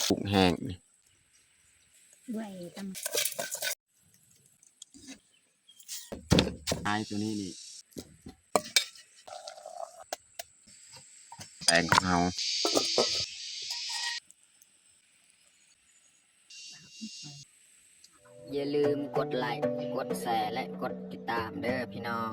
ປຸກແຫ້ງນີ້ ອ້າຍ ໂຕນີ້ນີ້ ແປງຂອງເຮົາ. ຢ່າລືມກົດໄລ, ກົດແຊ ແລະ ກົດຕິດຕາມເດີພີ່ນ້ອງ.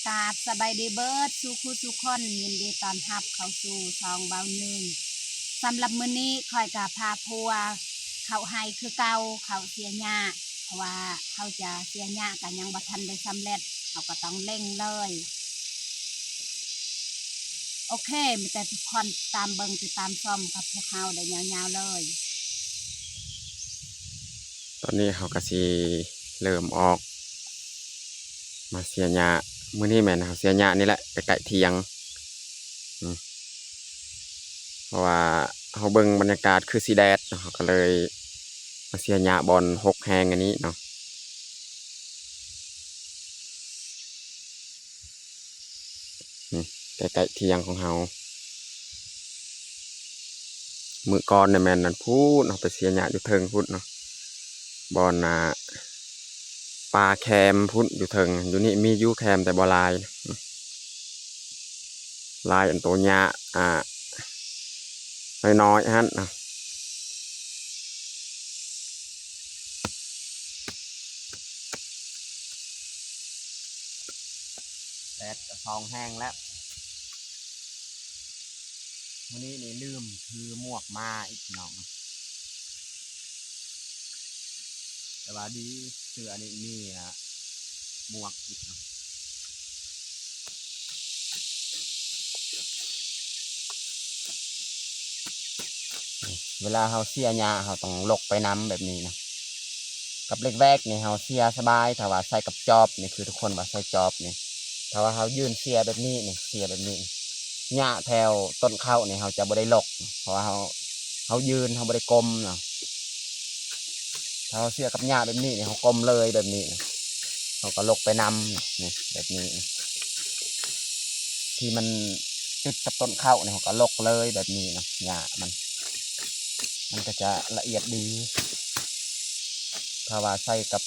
ກາບສະບາຍດີເບີດສູ່ຄູ່ສູ່ຄົນ, ຍິນດີຕ້ອນຮັບເຂົ້າສູ່ຊ່ອງບ່າວຍືນ. ສຳລັບມື້ນີ້ຂ້ອຍກະພາຜົວເຂົ້າໄຮ່ຄືເກົ່າ, ເຂົ້າເສຍຫຍ້າ, ເພາະວ່າເຮົາຈະເສຍຫຍ້າກະຍັງບໍ່ທັນໄດ້ສຳເລັດ, ເຮົາກໍຕ້ອງເລັ່ງເລີຍ. ໂອເຄ, ມີແຕ່ທຸກຄົນຕາມເບິ່ງ ຕິດຕາມຊົມກັບພວກເຮົາໄດ້ຍາວໆເລີຍ. ຕອນນີ້ເຮົາກໍຊິເລີ່ມອອກມາເສຍຫຍ້າ. ມື້ນີ້ແມ່ນເຮົາເສຍຫຍ້ານີ້ແຫຼະ ໃກ້ໆຖຽງ. ອືມ ເພາະວ່າເຮົາເບິ່ງບັນຍາກາດຄືຊິແດດເນາະ, ເຮົາກໍເລີຍມາເສຍຫຍ້າບ່ອນຮົກແຮງອັນນີ້ເນາະ. ນີ້ ໃກ້ໆຖຽງຂອງເຮົາ. ມື້ກ່ອນນີ້ແມ່ນນັ້ນພຸ້ນ, ເຮົາໄປເສຍຫຍ້າຢູ່ເທິງພຸ້ນເນາະ, ບ່ອນ ອ່າ ປ່າແຄມພຸ້ນ ຢູ່ເທິງ. ຢູ່ນີ້ມີຢູ່ແຄມ ແຕ່ບໍ່ຫຼາຍ, ຫຼາຍອັນໂຕຫຍ້າ ອ່າ ນ້ອຍໆຫັ້ນນະ. ແດດກໍສ່ອງແຮງແລ້ວ. ມື້ນີ້ນີ້ລືມຖືໝວກມາອີກພີ່ນ້ອງ, ແຕ່ວ່າດີເສື້ອນີ້ມີ ອ່າ ໝວກອີກເນາະ. ເວລາເຮົາເສຍຫຍ້າ ເຮົາຕ້ອງລົກໄປນຳແບບນີ້ນະ. ກັບເຫຼັກແວກນີ້ເຮົາເສຍສະບາຍ, ຖ້າວ່າໃສ່ກັບຈອບນີ້ ຄືທຸກຄົນວ່າໃສ່ຈອບນີ້, ຖ້າວ່າເຮົາຢືນເສຍແບບນີ້ນີ້ ເສຍແບບນີ້, ຫຍ້າແຖວຕົ້ນເຂົ້ານີ້ເຮົາຈະບໍ່ໄດ້ລົກ, ເພາະວ່າເຮົາ ເຮົາຢືນ ເຮົາບໍ່ໄດ້ກົ້ມເນາະ. ຖ້າເຮົາເສຍກັບຫຍ້າແບບນີ້ນີ້ ເຮົາກົ້ມເລີຍແບບນີ້, ເຮົາກໍລົກໄປນຳນີ້ ແບບນີ້. ທີ່ມັນຕິດກັບຕົ້ນເຂົ້ານີ້ ເຮົາກໍລົກເລີຍແບບນີ້ນະ, ຫຍ້າມັນ ມັນກໍຈະລະອຽດດີ. ຖ້າວ່າໃສ່ກັບ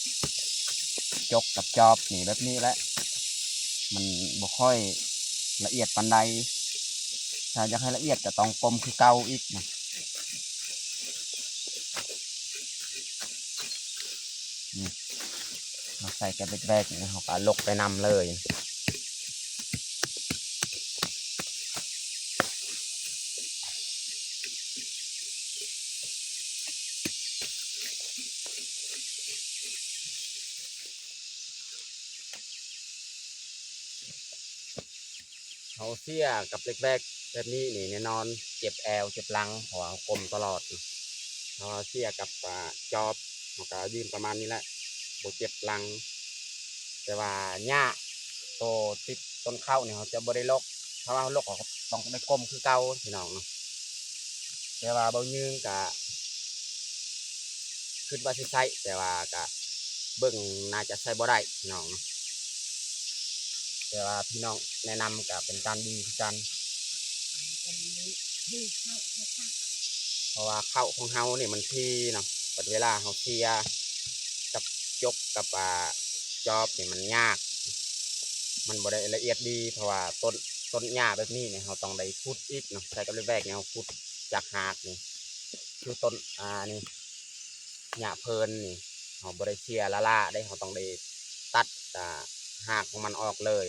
ຈົກກັບຈອບນີ້ ແບບນີ້ແຫຼະ ມັນບໍ່ຄ່ອຍລະອຽດປານໃດ. ຖ້າຢາກໃຫ້ລະອຽດກໍຕ້ອງກົ້ມຄືເກົ່າອີກນະ. ນີ້ ເຮົາໃສ່ແກບແບກໆນີ້ ເຮົາກໍລົກໄປນຳເລີຍ. ເຮົາເສຍກັບເຫຼັກແວກແບບນີ້ນີ້ ແນ່ນອນເຈັບແອວເຈັບຫຼັງ ເພາະວ່າເຮົາກົ້ມຕະຫຼອດ. ເຮົາເສຍກັບ ອ່າ ຈອບ ເຮົາກໍຢືນປະມານນີ້ແຫຼະ ບໍ່ເຈັບຫຼັງ. ແຕ່ວ່າຫຍ້າໂຕຕິດຕົ້ນເຂົ້ານີ້ ເຮົາຈະບໍ່ໄດ້ລົກ, ຖ້າວ່າເຮົາລົກ ເຮົາກໍຕ້ອງໄດ້ກົ້ມຄືເກົ່າພີ່ນ້ອງເນາະ. ແຕ່ວ່າເບົາຍືງກະ ຄິດວ່າຊິໃຊ້ ແຕ່ວ່າກະເບິ່ງໜ້າຈະໃຊ້ບໍ່ໄດ້ພີ່ນ້ອງເນາະ. ແຕ່ວ່າພີ່ນ້ອງແນະນຳກະເປັນການດີຄືກັນ, ເພາະວ່າເຂົ້າຂອງເຮົານີ້ມັນຖີ່ເນາະ, ບັດເວລາເຮົາເສຍກັບຈົກກັບ ອ່າ ຈອບນີ້ມັນຍາກ, ມັນບໍ່ໄດ້ລະອຽດດີ. ເພາະວ່າຕົ້ນ ຕົ້ນຫຍ້າແບບນີ້ນີ້ ເຮົາຕ້ອງໄດ້ຂຸດອີກເນາະ, ໃສ່ກັບເຫຼັກແວກນີ້ ເຮົາຂຸດຈາກຮາກນີ້ ຄືຕົ້ນ ອ່າ ນີ້ ຫຍ້າເພີນນີ້ ເຮົາບໍ່ໄດ້ເສຍລ້າໆເດ້, ເຮົາຕ້ອງໄດ້ຕັດ ອ່າ ຮາກຂອງມັນອອກເລີຍ.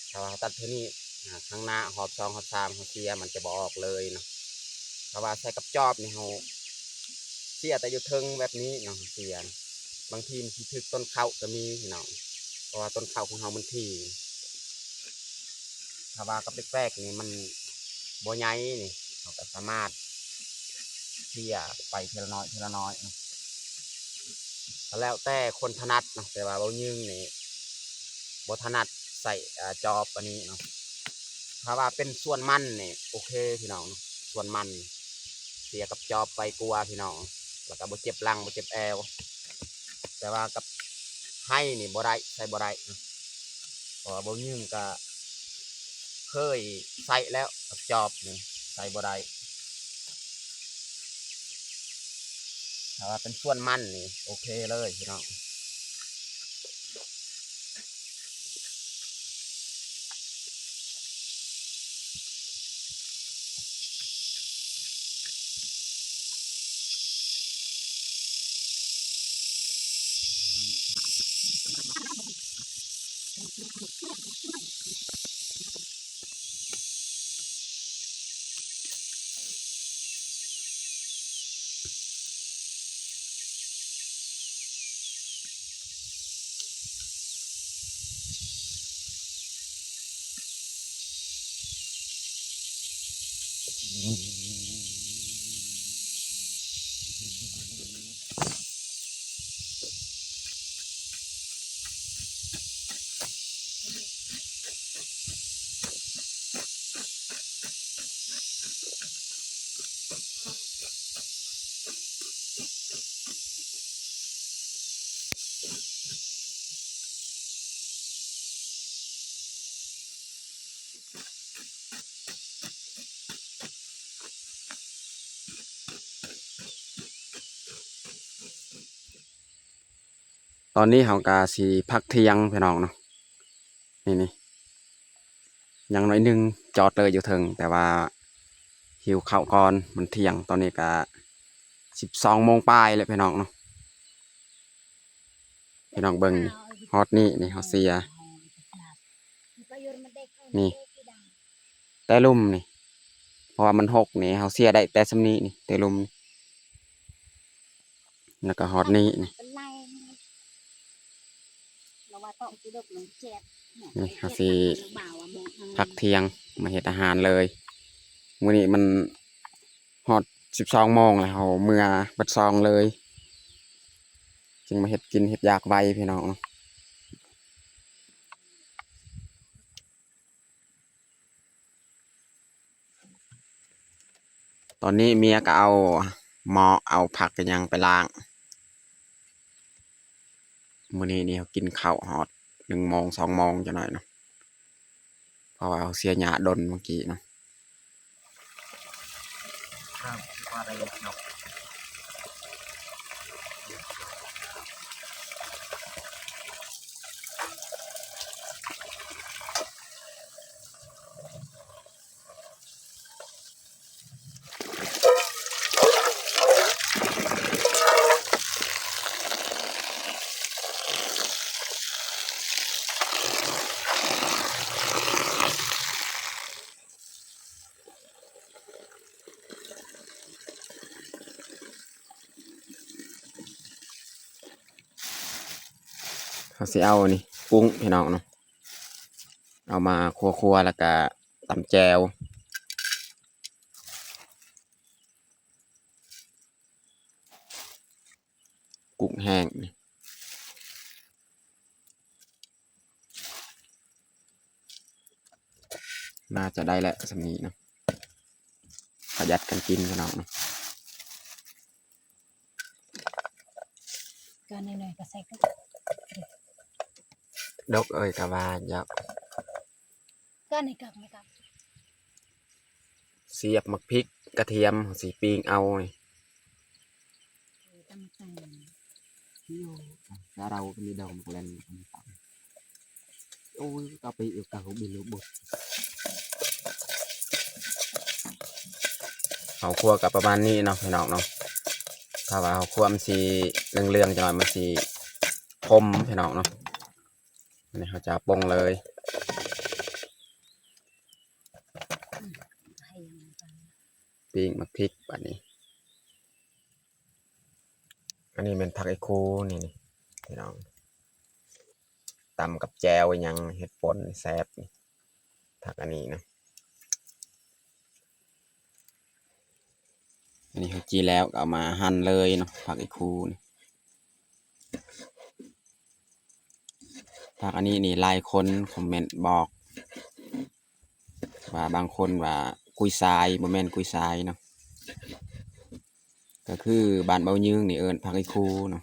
ຖ້າວ່າເຮົາຕັດເທື່ອນີ້ ອ່າ ຄັ້ງໜ້າຮອບສອງຮອບສາມເຮົາເສຍ ມັນຈະບໍ່ອອກເລີຍເນາະ. ຖ້າວ່າໃສ່ກັບຈອບນີ້ ເຮົາເສຍແຕ່ຢູ່ເທິງແບບນີ້ເນາະ, ເສຍ ບາງທີມັນຊິຖືກຕົ້ນເຂົ້າກໍມີພີ່ນ້ອງ, ເພາະວ່າຕົ້ນເຂົ້າຂອງເຮົາມັນຖີ່. ຖ້າວ່າກັບເຫຼັກແວກນີ້ມັນບໍ່ໃຫຍ່ນີ້ ເຮົາກໍສາມາດ ເຈຍໄປເທື່ອລະນ້ອຍ ເທື່ອລະນ້ອຍເນາະ ກໍແລ້ວແຕ່ຄົນຖະໜັດເນາະ. ແຕ່ວ່າເບົາຍືງນີ້ບໍ່ຖະໜັດໃຊ້ ອາ ຈອບອັນນີ້ເນາະ. ຖ້າວ່າເປັນສ່ວນມັນນີ້ໂອເຄພີ່ນ້ອງເນາະ, ສ່ວນມັນເຈຍກັບຈອບໄວກວ່າພີ່ນ້ອງ ແລ້ວກໍບໍ່ເຈັບຫຼັງ ບໍ່ເຈັບແອວ. ແຕ່ວ່າກັບໄຮນີ້ບໍ່ໄດ້ ໃຊ້ບໍ່ໄດ້ເນາະ ເພາະວ່າເບົາຍືງກະເຄີຍໃຊ້ແລ້ວ ກັບຈອບນີ້ໃຊ້ບໍ່ໄດ້. ຖ້າວ່າເປັນສ່ວນມັນນີ້ໂອເຄເລີຍພີ່ນ້ອງ. ຕອນນີ້ເຮົາກະຊິພັກທ່ຽງພີ່ນ້ອງເນາະ. ນີ້ໆ ຍັງໜ້ອຍໜຶ່ງ ຈອດເລີຍຢູ່ເທິງ ແຕ່ວ່າຫິວເຂົ້າກ່ອນ ມັນທ່ຽງ. ຕອນນີ້ກະສິບສອງໂມງປາຍແລ້ວພີ່ນ້ອງເນາະ. ພີ່ນ້ອງເບິ່ງ ຮອດນີ້ນີ້ເຮົາເສຍ ນີ້ ແຕ່ລຸ່ມນີ້ ເພາະວ່າມັນຫົກນີ້ ເຮົາເສຍໄດ້ແຕ່ສ່ຳນີ້ນີ້ ແຕ່ລຸ່ມນີ້ ແລ້ວກໍຮອດນີ້ນີ້ ນີ້ເຮົາຊິພັກທ່ຽງມາເຮັດອາຫານເລີຍ. ມື້ນີ້ມັນຮອດສິບສອງໂມງແລ້ວ ເຮົາເມືອເບິດຊອງເລີຍ ຈຶ່ງມາເຮັດກິນເຮັດຢາກໄວພີ່ນ້ອງ. ຕອນນີ້ເມຍກໍເອົາໝໍ້ ເອົາຜັກອີ່ຫຍັງໄປລ້າງ. ມື້ນີ້ນີ້ເຮົາກິນເຂົ້າຮອດໜຶ່ງໂມງ ສອງໂມງຈັກໜ້ອຍເນາະ ເພາະວ່າເຮົາເສຍຫຍ້າດົນເມື່ອກີ້ເນາະ. ເຮົາຊິເອົານີ້ ກຸ້ງພີ່ນ້ອງເນາະ ເອົາມາຄົວໆ ແລ້ວກະຕຳແຈ່ວ ກຸ້ງແຫ້ງນີ້ ໜ້າຈະໄດ້ແຫຼະສ່ຳນີ້ເນາະ ປະຢັດກັນກິນພີ່ນ້ອງເນາະ. ກ້ອນນ້ອຍໆກໍໃສ່ ດົກເອີຍ ກະວ່າຢາກ ກ້ອນໃຫ້ກັບ ໃຫ້ກັບ ສຽບໝາກພິກ ກະທຽມ ເຮົາຊິປີ້ງເອົານີ້ ຕຳແຕງ ຢູ່ ສາເລົາກໍມີດອກໝາກແລນ ໂອ້ຍ ເອົາໄປເອວກາເຮົາບິນລົງບົດ. ເຮົາຄົວກໍປະມານນີ້ເນາະພີ່ນ້ອງເນາະ. ຖ້າວ່າເຮົາຄົວມັນຊິເຫຼືອງໆ ຈັກໜ້ອຍ ມັນຊິຂົມພີ່ນ້ອງເນາະ. ອັນນີ້ເຮົາຈະປົງເລີຍ ປີ້ງໝາກພິກບາດນີ້. ອັນນີ້ແມ່ນຜັກອີ່ຄູ ນີ້ໆ ພີ່ນ້ອງ ຕຳກັບແຈ່ວອີ່ຫຍັງ ເຮັດປົ່ນແຊບນີ້ ຜັກອັນນີ້ນະ. ອັນນີ້ເຮົາຈີ່ແລ້ວກໍເອົາມາຫັ່ນເລີຍເນາະ ຜັກອີ່ຄູນີ້. ຜັກອັນນີ້ນີ້ຫຼາຍຄົນຄອມເມັນບອກວ່າ ບາງຄົນວ່າກຸຍຊາຍ ບໍ່ແມ່ນກຸຍຊາຍເນາະ ກໍຄືບ້ານເບົາຍືງນີ້ເອີ້ນຜັກອີ່ຄູເນາະ.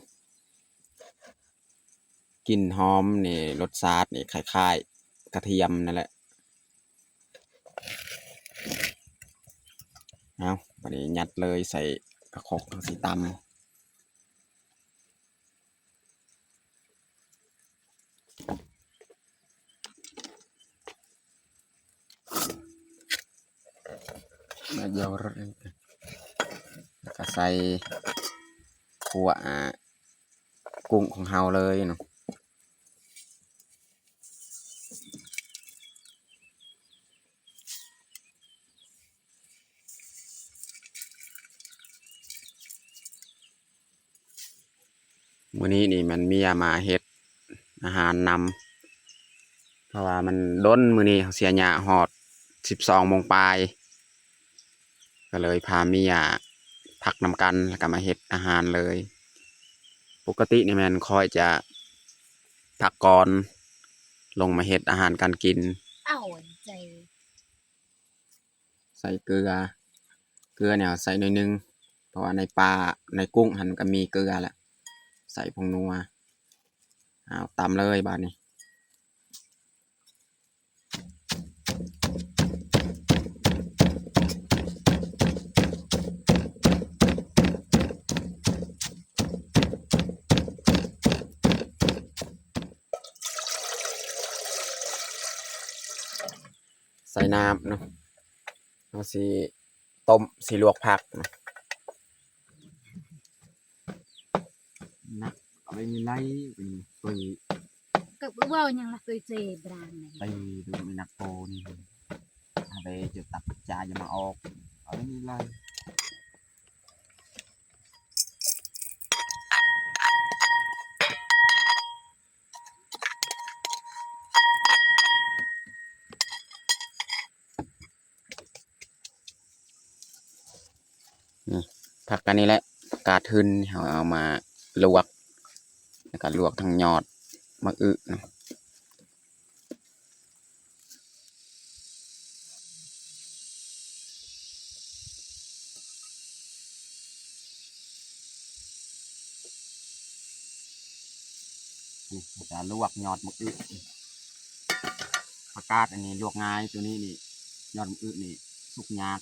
ກິ່ນຫອມນີ້ ລົດຊາດນີ້ຄ້າຍໆກະທຽມນັ້ນແຫຼະ. ເອົາ ບາດນີ້ຍັດເລີຍໃສ່ກະຄົກ ເຮົາຊິຕຳ ແລ້ວກໍໃສ່ຂົ້ວ ອ່າ ກຸ້ງຂອງເຮົາເລີຍເນາະ. ມື້ນີ້ນີ້ແມ່ນເມຍມາເຮັດອາຫານນຳ ເພາະວ່າມັນດົນ ມື້ນີ້ເຮົາເສຍຫຍ້າຮອດສິບສອງໂມງປາຍ ກໍເລີຍພາເມຍພັກນຳກັນ ແລ້ວກໍມາເຮັດອາຫານເລີຍ. ປົກກະຕິນີ້ແມ່ນຂ້ອຍຈະພັກກ່ອນ ລົງມາເຮັດອາຫານການກິນ. ເອົາໃຈ ໃສ່ເກືອ ເກືອນີ້ໃສ່ໜ້ອຍໜຶ່ງ ເພາະວ່າໃນປາໃນກຸ້ງຫັ້ນກໍມີເກືອແຫຼະ ໃສ່ຜົງນົວ. ເອົາ ຕຳເລີຍບາດນີ້. ໃສ່ນ້ຳເນາະ ເຮົາຊິຕົ້ມ ຊິລວກຜັກເນາະ. ໜັກ ເອົາໄວ້ນີ້ໄລ່ ເປັນຕຸ້ຍ ກໍເວົ້າຫຍັງລະ ຕຸ້ຍເຈບຣາງນີ້ ໄປດູມີໜັກໂປນີ້ ເອົາໄປຈຸດຕັບຈາ ຢ່າມາອອກ ເອົາໄວ້ນີ້ໄລ່. ນີ້ ຜັກອັນນີ້ແຫຼະ ຜັກກາດຫຶ່ນ ເຮົາເອົາມາລວກ ແລ້ວກໍລວກທັງຍອດໝາກອຶເນາະ. ນີ້ ຈະລວກຍອດໝາກອຶ ຜັກກາດອັນນີ້ລວກງ່າຍ ໂຕນີ້ນີ້ ຍອດໝາກອຶນີ້ສຸກຍາກ.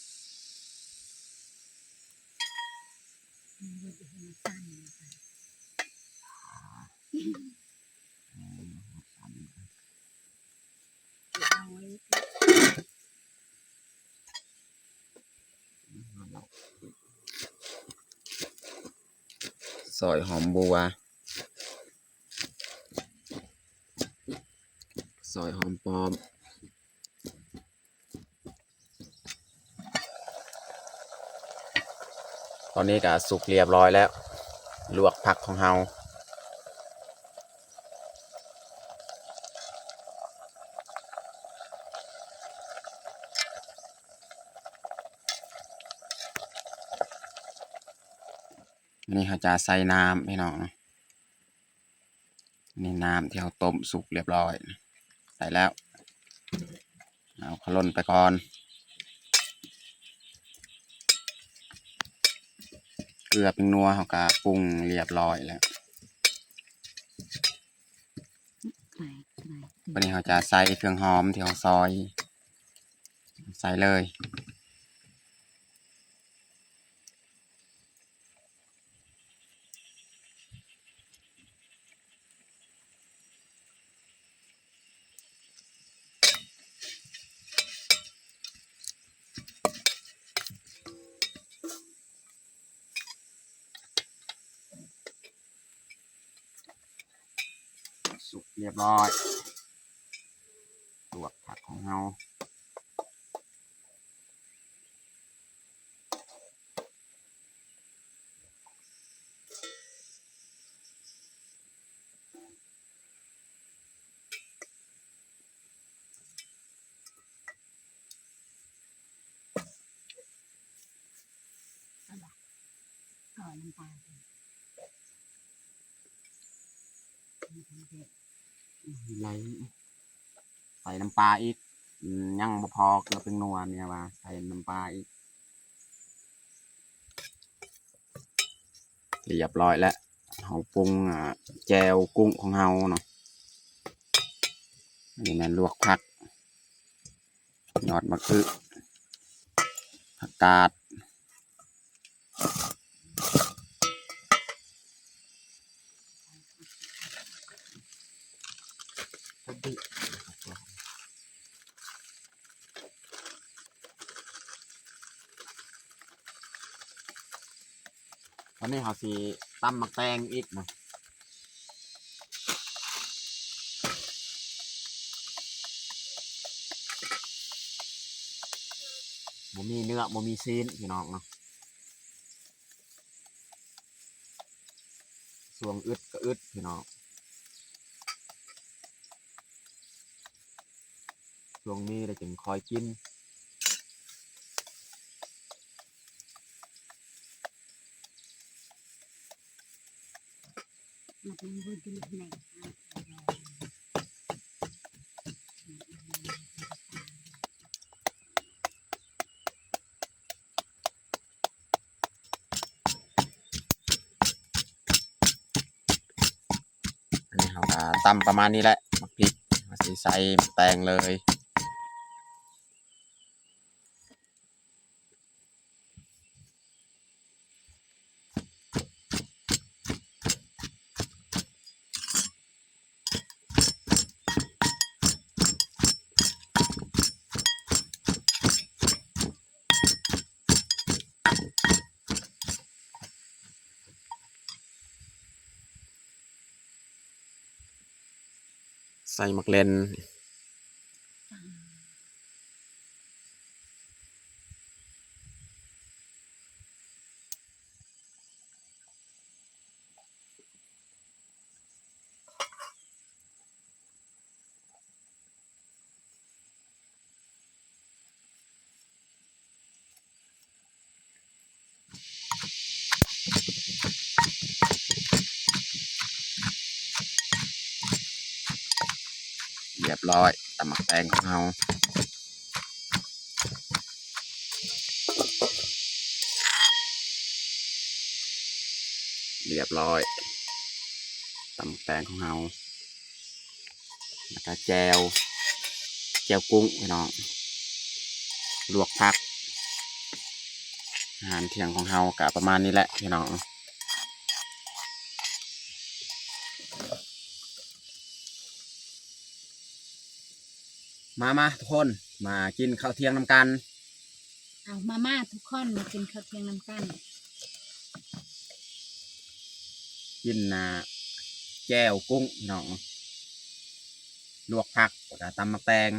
ຊອຍຫອມບົ່ວ ຊອຍຫອມປ້ອມ. ຕອນນີ້ກໍສຸກລຽບລ້ອຍແລ້ວ ລວກຜັກຂອງເຮົາ. ອັນນີ້ເຮົາຈະໃສ່ນ້ຳ ພີ່ນ້ອງ. ນີ້ນ້ຳທີ່ເຮົາຕົ້ມສຸກລຽບລ້ອຍ ໃສ່ແລ້ວ ເອົາຂະຫຼົ່ນໄປກ່ອນ. ເກືອ ແປ້ງນົວ ເຮົາກະປຸງລຽບລ້ອຍແລ້ວ. ບາດນີ້ເຮົາຈະໃສ່ເຄື່ອງຫອມທີ່ເຮົາຊອຍ ໃສ່ເລີຍ. ສຸກລຽບລ້ອຍ ລວກຜັກຂອງເຮົາ. ເອົາລະ ໄຫຼ ໃສ່ນ້ຳປາອີກ ອືມ ຍັງບໍ່ພໍເກືອແປ້ງນົວ ເມຍວ່າໃສ່ນ້ຳປາອີກ. ລຽບຮ້ອຍແລ້ວ ເຮົາປຸງ ອ່າ ແຈ່ວກຸ້ງຂອງເຮົາເນາະ. ອັນນີ້ແມ່ນລວກຜັກ ຍອດໝາກອຶ ຜັກກາດ ວັນນີ້ເຮົາຊິຕຳໝາກແຕງອີກເນາະ. ບໍ່ມີເນື້ອ ບໍ່ມີຊີ້ນ ພີ່ນ້ອງເນາະ. ຊ່ວງອຶດກໍອຶດ ພີ່ນ້ອງ. ຊ່ວງມີແລ້ວຈຶ່ງຄ່ອຍກິນ. ອັນນີ້ເຮົາກໍຕຳປະມານນີ້ແຫຼະ ໝາກພິກ ເຮົາຊິໃສ່ໝາກແຕງເລີຍ. ໃສ່ໝາກເລັ່ນ. ລຽບຮ້ອຍ ຕຳໝາກແຕງຂອງເຮົາ. ລຽບຮ້ອຍ ຕຳແຕງຂອງເຮົາ ແລ້ວກະແຈ່ວ ແຈ່ວກຸ້ງພີ່ນ້ອງ ລວກຜັກ. ອາຫານທ່ຽງຂອງເຮົາກະປະມານນີ້ແຫຼະພີ່ນ້ອງ. ມາ ມາທຸກຄົນ ມາກິນເຂົ້າທ່ຽງນຳກັນ. ເອົາ ມາ ມາທຸກຄົນ ມາກິນເຂົ້າທ່ຽງນຳກັນ. ກິນ ອ່າ ແຈ່ວກຸ້ງເນາະ ລວກຜັກ ແລ້ວກະຕຳໝາກແຕງ.